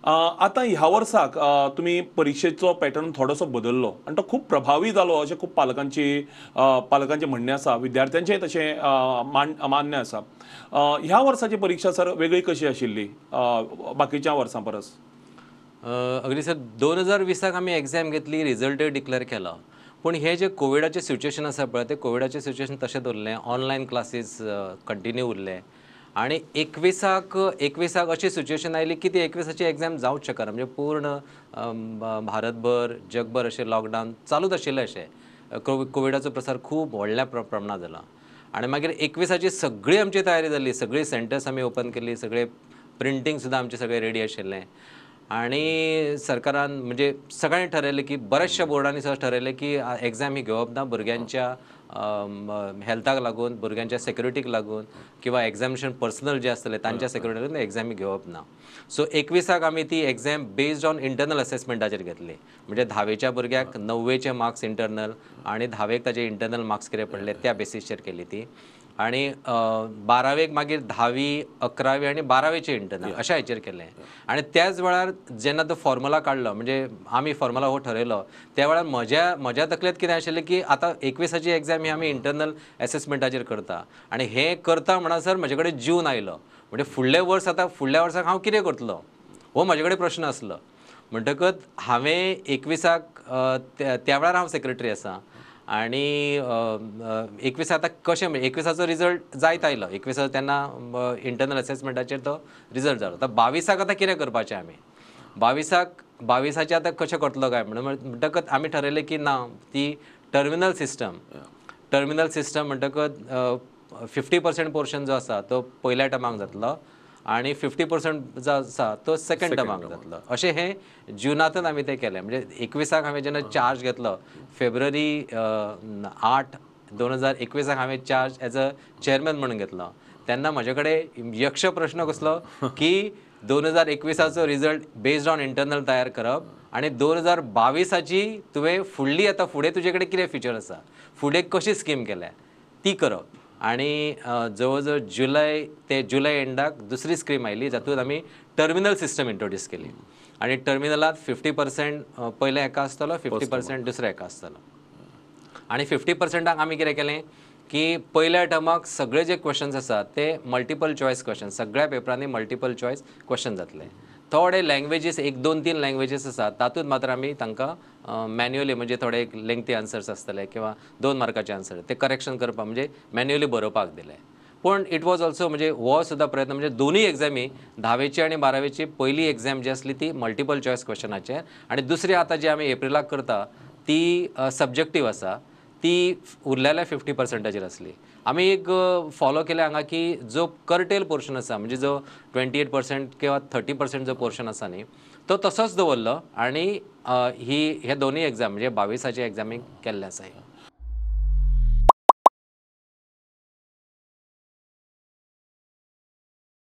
आतां ह्या वर्साक तुमी परिक्षेचो पॅटर्न थोडोसो बदल्लो आनी तो खूब प्रभावी जालो अशें खूब पालकांचें म्हणणें आसा, विद्यार्थ्यांचेंय तशें मान्य आसा. ह्या वर्साची परिक्षा सर वेगळी कशी आशिल्ली बाकीच्या वर्सां परस? अगदी सर, 2020 आमी एग्जाम घेतली, रिजल्टय डिक्लेअर केलो, पूण हे जे कोविडाचें सिच्युएशन आसा पळय, ते कोविडाचें सिच्युएशन तशें दवरलें, ऑनलायन क्लासीस कंटिन्यू उरले आनी एकविसाक अशी सिच्युएशन आयली की ती 21आची एग्जाम जावंक शकना. म्हणजे पूर्ण भारतभर जगभर अशें लॉकडावन चालूच आशिल्लें, अशें कोविडाचो प्रसार खूब व्हडल्या प्रमाणांत जाला आनी मागीर 21आची सगळी आमची तयारी जाली, सगळी सेंटर्स आमी ओपन केली, सगळे प्रिंटींग सुद्दां आमचें सगळें रेडी आशिल्लें आनी सरकारान म्हणजे सगळ्यांनी ठरयलें की बऱ्याचशा बोर्डांनी सुद्दां ठरयलें की एग्जाम ही घेवप ना, भुरग्यांच्या हेल्थाक लागून, भुरग्यांच्या सेक्युरिटीक लागून किंवा एग्जामिनेशन पर्सनल जे आसतले तांच्या सेक्युरिटीक लागून एग्जाम ही घेवप ना. सो 21आक आमी ती एग्जाम बेस्ड ऑन इंटरनल असेसमेंटाचेर घेतली. म्हणजे धावेच्या भुरग्याक 9वेचे मार्क्स इंटरनल आनी धावेक ताजे इंटरनल मार्क्स कितें पडले त्या बेसीसचेर केली ती, आनी 12वेक मागीर 10वी 11वी आनी 12वेचे इंटरनल अशा हेचेर केलें. आनी त्याच वेळार जेन्ना तो फॉर्मुला काडलो, म्हणजे आमी फॉर्मुला हो ठरयलो, त्या वेळार म्हज्या तकलेंत कितें आशिल्लें की आतां 21आची एग्जाम ही आमी इंटरनल एसेसमेंटाचेर करता आनी हें करता म्हणसर म्हजे कडेन जून आयलो, म्हणजे फुडलें वर्स आतां फुडल्या वर्साक हांव कितें करतलो हो म्हजे कडेन प्रश्न आसलो. म्हणटकच हांवें 21आक त्या वेळार हांव सेक्रेटरी आसा आनी 21 आतां कशें म्हणजे 21आचो रिजल्ट जायत आयलो, 21 तेन्ना इंटरनल असेसमेंटाचेर तो रिजल्ट जालो. आतां 22आक आतां कितें करपाचें आमी, 22आचें आतां कशें करतलो काय म्हणून म्हणटकच आमी ठरयलें की ना, ती टर्मिनल सिस्टम म्हणटकच 50% पोर्शन जो आसा तो पयल्या टर्माक जातलो आनी 50% जो आसा तो सेकंड टर्माक जातलो, अशें हें जुनांतच आमी तें केलें. म्हणजे 21आक हांवें जेन्ना चार्ज घेतलो, फेब्रुवारी 8, 2021 हांवें चार्ज एज अ चेअरमॅन म्हणून घेतलो, तेन्ना म्हजे कडेन यक्ष प्रश्न कसलो की 2021आचो रिजल्ट बेस्ड ऑन इंटरनल तयार करप आनी 2022आची तुवें फुडली आतां फुडें तुजे कडेन कितें फिचर आसा, फुडें कशी स्कीम केल्या ती करप. आनी जवळ जवळ जुलय ते जुलय एंडाक दुसरी स्कीम आयली जातूंत आमी टर्मिनल सिस्टम इंट्रोड्यूस केली आनी टर्मिनलांत 50% पयल्या हेका आसतलो, 50% दुसऱ्या हेका आसतलो. आनी 50%आक आमी कितें केलें की पयल्या टर्माक सगळे जे क्वेश्चन्स आसात ते मल्टिपल चॉयस क्वेश्चन, सगळ्या पेपरांनी मल्टिपल चॉयस क्वेश्चन जातले. थोडे लँग्वेजीस 1, 2, 3 लँग्वेजीस आसात तातूंत मात्र आमी तांकां मॅन्युअली म्हणजे थोडे एक लेंगथी आन्सर्स आसतले किंवा 2 मार्काचे आन्सर ते करेक्शन करपाक म्हणजे मॅन्युअली बरोवपाक दिले. पूण it was also म्हणजे हो सुद्दां प्रयत्न, म्हणजे दोनूय एग्जामी 10वेची आनी 12वेची पयली एग्जाम जी आसली ती मल्टिपल चॉयस क्वेश्चनाचेर आनी दुसरी आतां जी आमी एप्रिलाक करता ती सब्जेक्टीव आसा, ती उरलेल्या 50%चेर आसली. आमी एक फॉलो केलें हांगा की जो कर्टेल पोर्शन आसा म्हणजे जो 28% किंवा 30% जो पोर्शन आसा न्ही तो तसोच दवरलो आनी ही हे दोनूय एग्जाम म्हणजे 22आचे एग्जामीक केल्ले आसा.